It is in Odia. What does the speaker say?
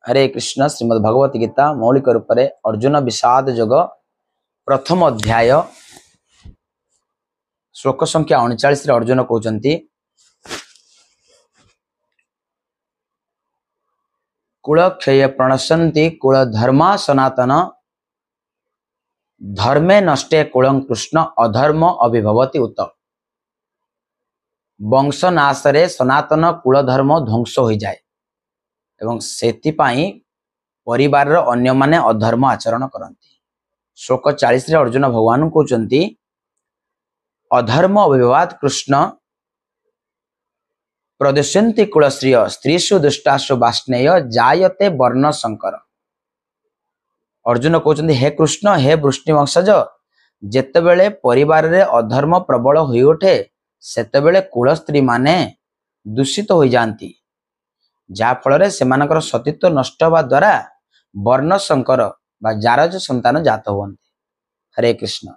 ହରେ କୃଷ୍ଣ। ଶ୍ରୀମଦ୍ ଭଗବତ ଗୀତା ମୌଳିକ ରୂପରେ ଅର୍ଜୁନ ବିଷାଦ ଯୋଗ ପ୍ରଥମ ଅଧ୍ୟାୟ ଶ୍ଲୋକ ସଂଖ୍ୟା 39ରେ ଅର୍ଜୁନ କହୁଛନ୍ତି, କୁଳକ୍ଷୟ ପ୍ରଣଶନ୍ତି କୁଳ ଧର୍ମା ସନାତନ, ଧର୍ମେ ନଷ୍ଟେ କୁଳଂ କୃଷ୍ଣ ଅଧର୍ମ ଅଭିଭବତି ଉତ। ବଂଶ ନାଶରେ ସନାତନ କୁଳ ଧର୍ମ ଧ୍ୱଂସ ହୋଇଯାଏ ଏବଂ ସେଥିପାଇଁ ପରିବାରର ଅନ୍ୟମାନେ ଅଧର୍ମ ଆଚରଣ କରନ୍ତି। ଶ୍ଲୋକ 40ରେ ଅର୍ଜୁନ ଭଗବାନ କହୁଛନ୍ତି, ଅଧର୍ମ ଅଭିବାଦ କୃଷ୍ଣ ପ୍ରଦୂଷନ୍ତି କୁଳଶ୍ରିୟ ସ୍ତ୍ରୀଷୁ ଦୁଷ୍ଟାସୁ ବାଷ୍ଣେୟ ଜାୟତେ ବର୍ଣ୍ଣ ଶଙ୍କର। ଅର୍ଜୁନ କହୁଛନ୍ତି, ହେ କୃଷ୍ଣ, ହେ ବୃଷ୍ଣିବଂଶଜ, ଯେତେବେଳେ ପରିବାରରେ ଅଧର୍ମ ପ୍ରବଳ ହୋଇଉଠେ ସେତେବେଳେ କୁଳ ସ୍ତ୍ରୀ ମାନେ ଦୂଷିତ ହୋଇଯାଆନ୍ତି, ଯାହାଫଳରେ ସେମାନଙ୍କର ସତୀତ୍ୱ ନଷ୍ଟ ହେବା ଦ୍ୱାରା ବର୍ଣ୍ଣ ଶଙ୍କର ବା ଜାରଜ ସନ୍ତାନ ଜାତ ହୁଅନ୍ତି। ହରେ କୃଷ୍ଣ।